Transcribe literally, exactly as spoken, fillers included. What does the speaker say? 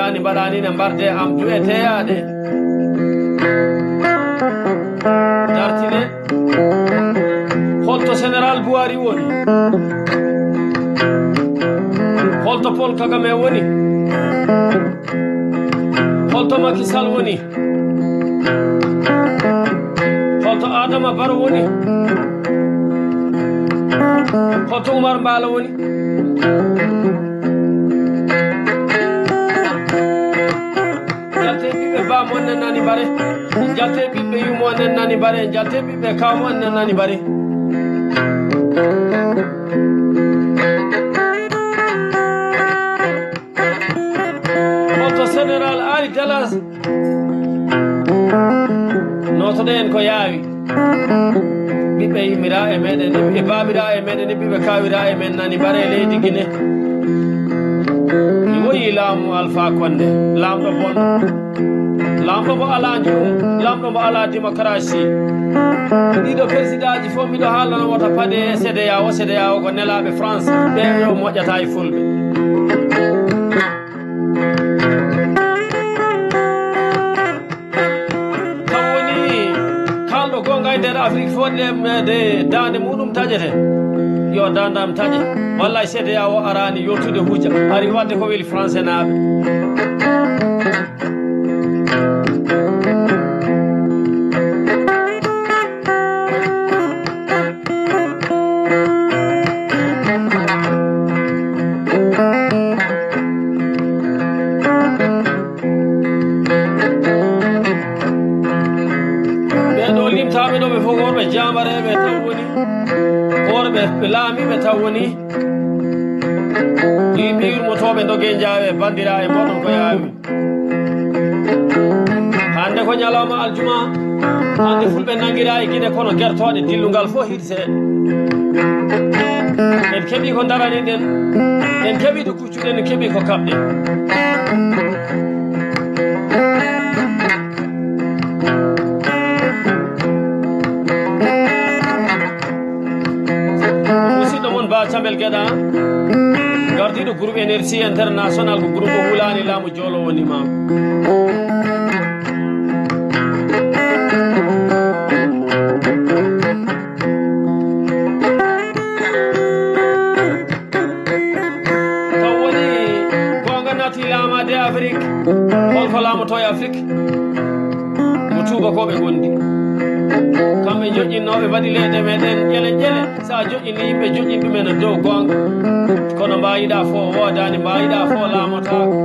Ani mbaɗani ne mbarde am du'eteyaɗe. Dartine. Holto Général Buhari woni? Holto Paul Kagame woni? Holto Macky Sall woni? Holto Adama Barrow woni? Holto Umar Mbaalo woni? Jalte ɓiɓɓe ba mon nen nani bare. Jalte ɓiɓɓe yummo nen nani bare. Jalte ɓiɓɓe kawmo nen nani bare. Holto Général Ali Galas? Notoɗen ko yaawi. Ɓiɓɓe yimmira e meɗen, e baabira e meɗen, e ɓiɓɓe kawira e men nani bare leydi Gine. Mi woyi laamu Alpha Condé, laamɗo bonɗo. Laamɗo mo alaa njurum, laamɗo mo alaa démocratie. Ɗiɗo persidaaji fof miɗo haalana wota paɗe e C D A O, C D A O ko nelaaɓe France, ɓe yo moƴƴata e fulɓe. Kam woni kaalɗo goonga e nder Afrik fof, ɗe, ɗe daande muɗum taƴete. Yo daandam taƴe. Wallay C D A O araani yottude hujja. Ari waɗde ko weli Français naaɓe. Ɓee ɗo limtaaɓe ɗo, ɓe fof ko worɓe jaambareeɓe taw woni, ko worɓe laamiiɓe taw woni. Yimɓe yurmotooɓe, ndogee njaawe, banndiraaɓe, mboɗon ko yaawi. Hannde ko ñalawma aljuma. Hannde fulɓe nangira e Gine kono gertooɗe dillungal fof hirse. En keɓi ko daraniɗen. En keɓi ɗo kuccuɗen, en keɓi ko kaɓɗen. Musidɗo mon Ba Cambel Geɗa, gardiiɗo groupe Énergie International, ko groupe hulaani laamu joolo woni maam. Taw woni goonga naati laamaade Afrik. Holko laamoto e Afrik? Ko tuubakooɓe ngondi. Kamɓe joƴƴinnooɓe mbaɗi leyɗe meɗen ƴele ƴele. Sa joƴƴini yimɓe, joƴƴin ɗumen e dow goonga. Kono mbayiɗa fof woodaani, mbayiɗa fof laamotaako.